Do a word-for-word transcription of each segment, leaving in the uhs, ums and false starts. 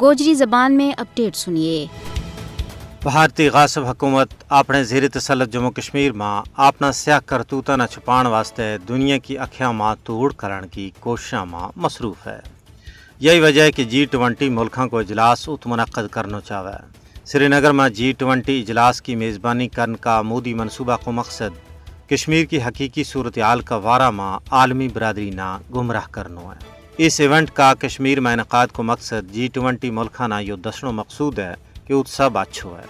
گوجری زبان میں اپڈیٹ سنیے۔ بھارتی غاصب حکومت اپنے زیر تسلط جموں کشمیر ما اپنا سیاہ کرتوتاں نا چھپان واسطے دنیا کی اکھیاں ما توڑ کرن کی کوششاں ما مصروف ہے۔ یہی وجہ ہے کہ جی ٹوئنٹی ملکاں کو اجلاس ات منعقد کرنو چاہوے۔ سری نگر ما جی ٹوئنٹی اجلاس کی میزبانی کرن کا مودی منصوبہ کو مقصد کشمیر کی حقیقی صورتحال کا وارہ ما عالمی برادری نا گمراہ کرنو ہے۔ اس ایونٹ کا کشمیر ما انعقاد کو مقصد جی ٹوئنٹی ملکاں نا یوہ دسنو مقصود ہے کہ ات سب اچھو ہے۔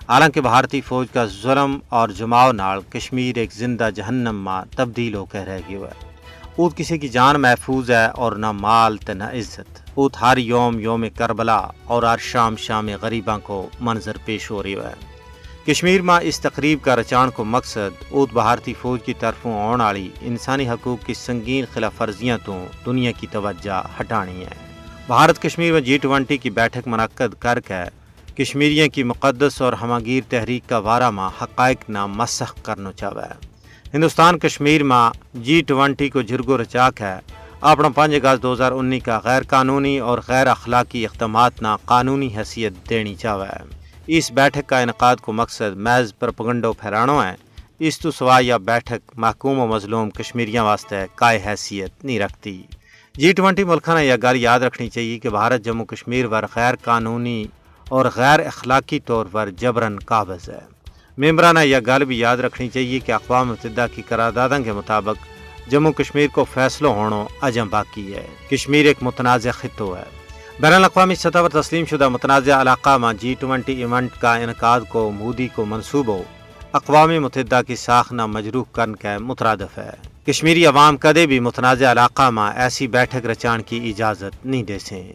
حالانکہ بھارتی فوج کا ظلم اور جماؤ نال کشمیر ایک زندہ جہنم ما تبدیل ہو کے رہ گیو ہے۔ ات کسے کی جان محفوظ ہے اور نہ مال تے نہ عزت۔ ات ہر یوم یوم کربلا اور ہر شام شام غریباں کو منظر پیش ہو رہیو ہے۔ کشمیر ما اس تقریب کا رچان کو مقصد ات بھارتی فوج کی طرفوں ہون آلی انسانی حقوق کی سنگین خلاف ورزیاں تو دنیا کی توجہ ہٹانی ہے۔ بھارت کشمیر ما جی ٹوئنٹی کی بیٹھک منعقد کر کے کشمیریاں کی مقدس اور ہماگیر تحریک کا وارہ ما حقائق نا مسخ کرنو چاہوے۔ ہندوستان کشمیر ما جی ٹوئنٹی کو جرگو رچا کے اپنا پنج اگست دو ہزار انی کا غیر قانونی اور غیر اخلاقی اقدامات نا قانونی حیثیت دینی چاہوے۔ اس بیٹھک کا انعقاد کو مقصد محض پروپیگنڈو پھیلانو ہے۔ اس تو سوا یا بیٹھک محکوم و مظلوم کشمیریاں واسطے کائے حیثیت نہیں رکھتی۔ جی ٹوئنٹی ملکاں نا یا گل یاد رکھنی چاہیے کہ بھارت جموں کشمیر پر غیر قانونی اور غیر اخلاقی طور پر جبرا قابض ہے۔ ممبراں نا یا گل بھی یاد رکھنی چاہیے کہ اقوام متحدہ کی قرارداداں کے مطابق جموں کشمیر کو فیصلو ہونو اجاں باقی ہے۔ کشمیر ایک متنازعہ خطو ہے۔ بین الاقوامی سطح پر تسلیم شدہ متنازعہ علاقہ ما جی ٹوئنٹی ایونٹ کا انعقاد کو مودی کو منصوبو اقوام متحدہ کی ساخ نا مجروح کرن کے مترادف ہے۔ کشمیری عوام کدے بھی متنازعہ علاقہ ما ایسی بیٹھک رچان کی اجازت نہیں دے سیں۔